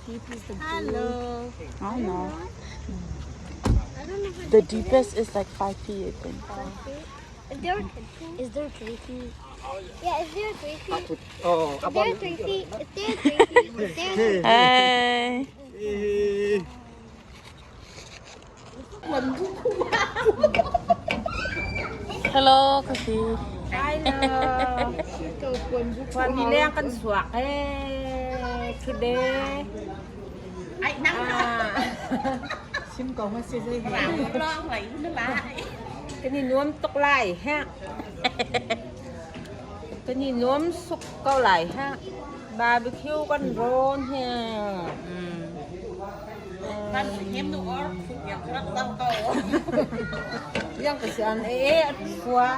deep is the Hello. I don't know. The deepest is like 5 feet, I think. Is there is there 3 feet? Yeah, is there 3 feet? Oh, Is there 3 feet? Is there 3 feet? Is there three Hey. Hello, Coffee. Hello. Khuami leng kan chuak ee today. Ah. Kan i nuam tuk lai ha. Kan i nuam suk ko lai ha. Barbecue kan rawn he. Yang ka si an e a thua.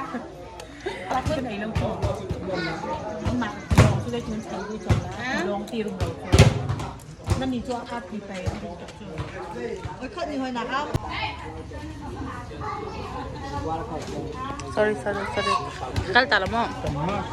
Sorry, sorry, sorry. Kal ta la mo. Ah.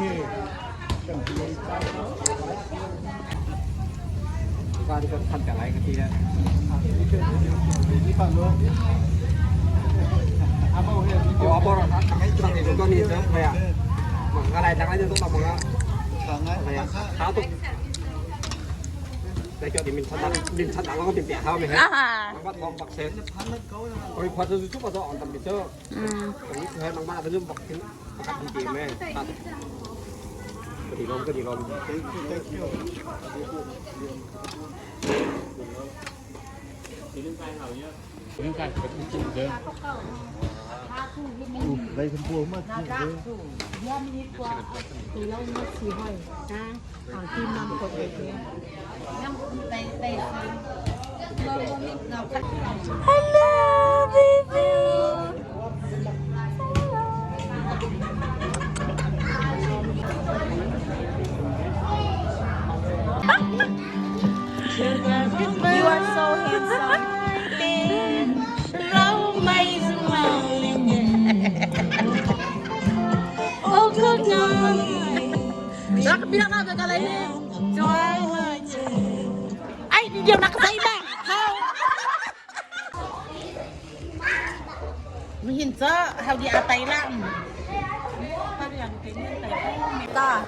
Hello, baby. You are so handsome. Oh, good night. Rak bilang na kalay Ay, hindi na kasay ba? How? Mihin sa how di atay lang. Ta.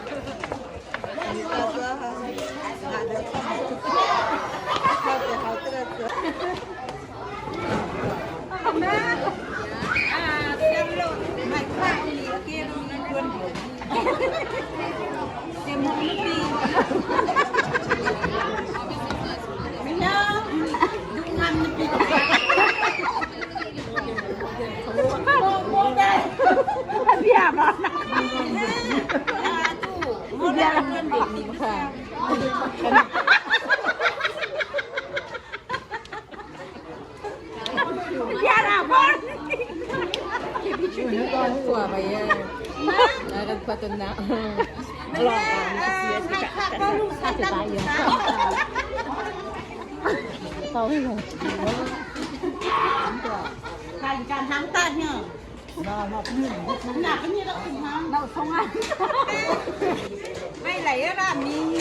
May lấy ra mi.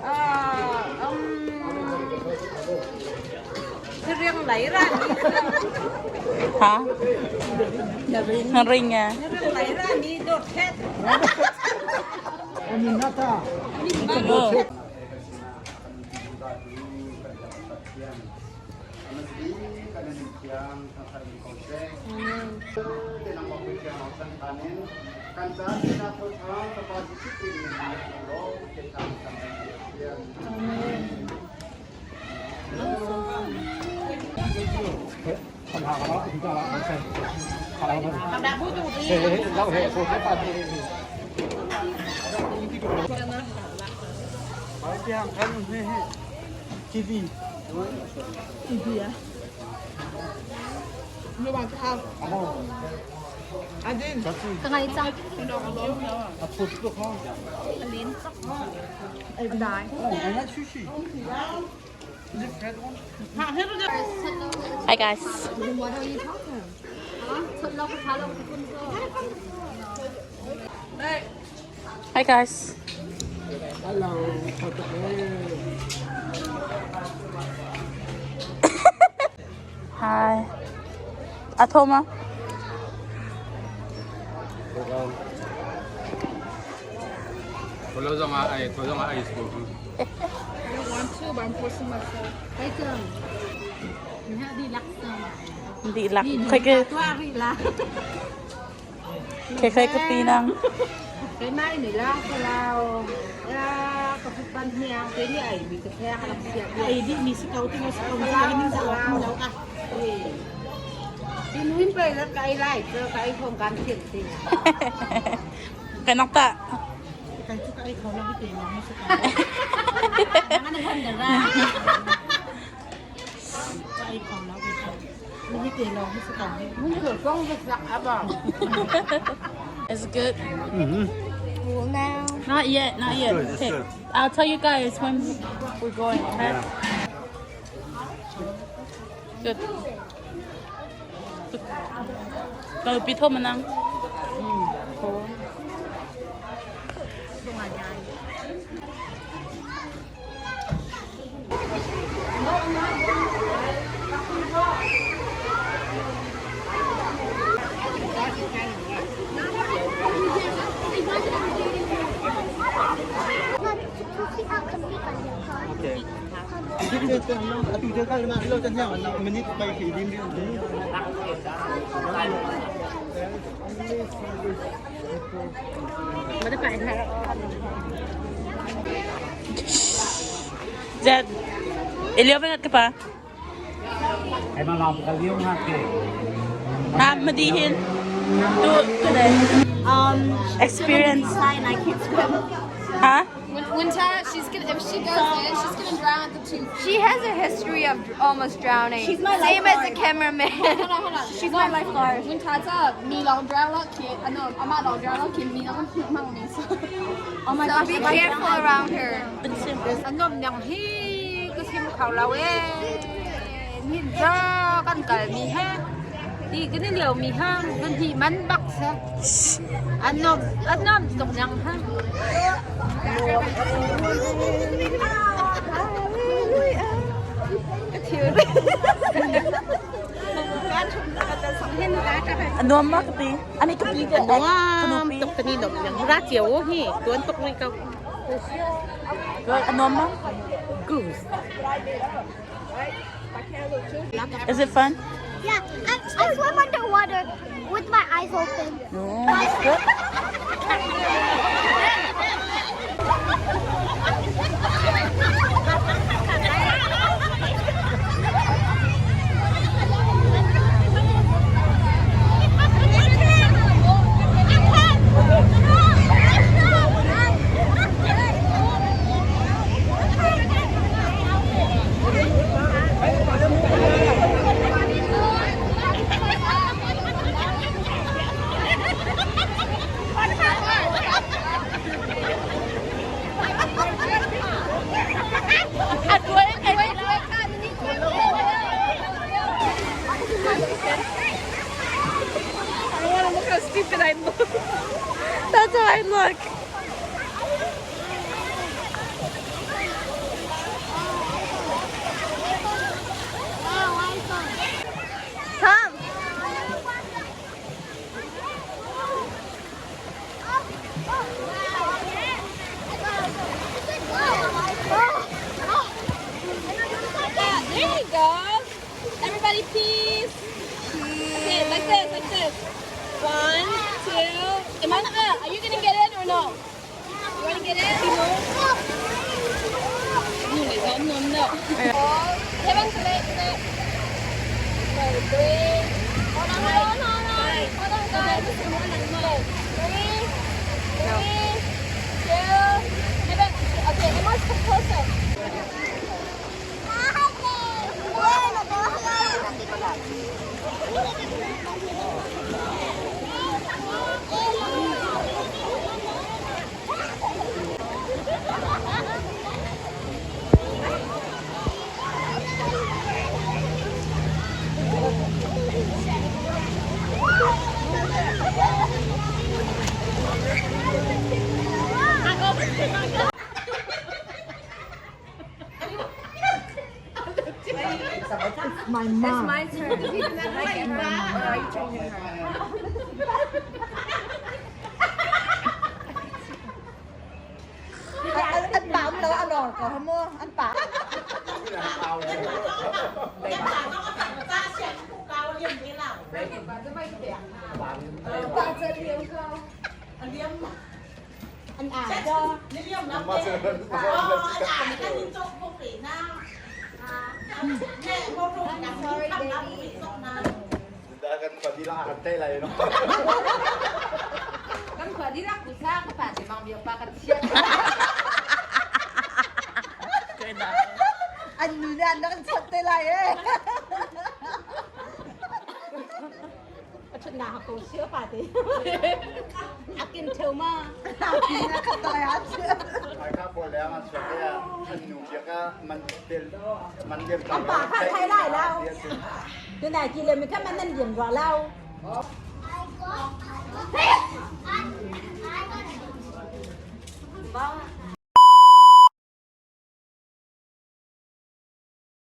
Ờ um riêng lấy ra mi. Ha? Ring ah. Riêng lấy ra mi đột hết. Oh. Hi guys. Hi guys. Hello. Hi. A tho ma? Lo zong ah ai, tho zong ah ai school. Dihlak. Khai ke. Khai khai ka pi nang. Cái mai này la cái lao la có phút ban hea cái này ấy bị cái khe cái làm Ai di mi si kau ti mo si kau ni sa lao ka. Cái núi về là cái lại cho cái không can thiệp gì. Kay nakta. Muốn thử con việc giặc à bỏ. It's good. Cool now. Not yet, not yet. good, it's Okay. good. I'll tell you guys when we're going, okay? Good. Good. Kalau pito menang. Okay. Atu je kan lo chan yang na minute pai khi dim dim. Jed, Elio ingat ka pa? Ay malam kaliw nga ke. Ha, madihin. Do today. Experience. And I can't swim. Ha? When Tara, she's gonna, if she goes in, she's gonna drown at the 2 feet. She has a history of almost drowning. She's my Same as lifeguard. the cameraman. Hold on, hold on. She's my lifeguard. When Tata, me long drown lot kid, I know, I'm not long drown lot kid, me long drown me. Oh my gosh, be careful around her. Anh nom nhằng hi cái xem khảo lâu ấy. Nhìn ra con cái mì ha. Đi cái này liều mì ha, con thị mắn bắc sao. Anh nom tổng nhằng ha. Ano ma kapi? Ano kapi? Ano Tục cái này nộp nhằng ra chiều hi, tuấn tục này câu. Ano ma? Goose. Is it fun? Yeah, I swim underwater with my eyes open. No, it's good. I don't want to look how stupid I look. That's how I look. Come. There you go. Everybody, peace. Okay, like this, like this. One, two. Am I not, are you gonna get in or no? You wanna get in? No, no, no. Seven, three, three. Okay, three. Hold on, hold on, hold on. Hold on, guys. Three, three, two. Seven. Okay, Emma's come closer. My mom. It's my turn. Can I get her? Or are you changing her? An pa um lo an or ko mo an pa. An a cho. Kan khua di la kan te lai no. Kan khua di lak pusa ka pa te mang biak pa kan chiat. An nu nih an kan chot te lai e. Ai kha pawl le an suak ya an nu bia ka man tel man liam An pa kha thai lai lo. Tu nai ki le mi kha man nan liam rua lo. I got. I got.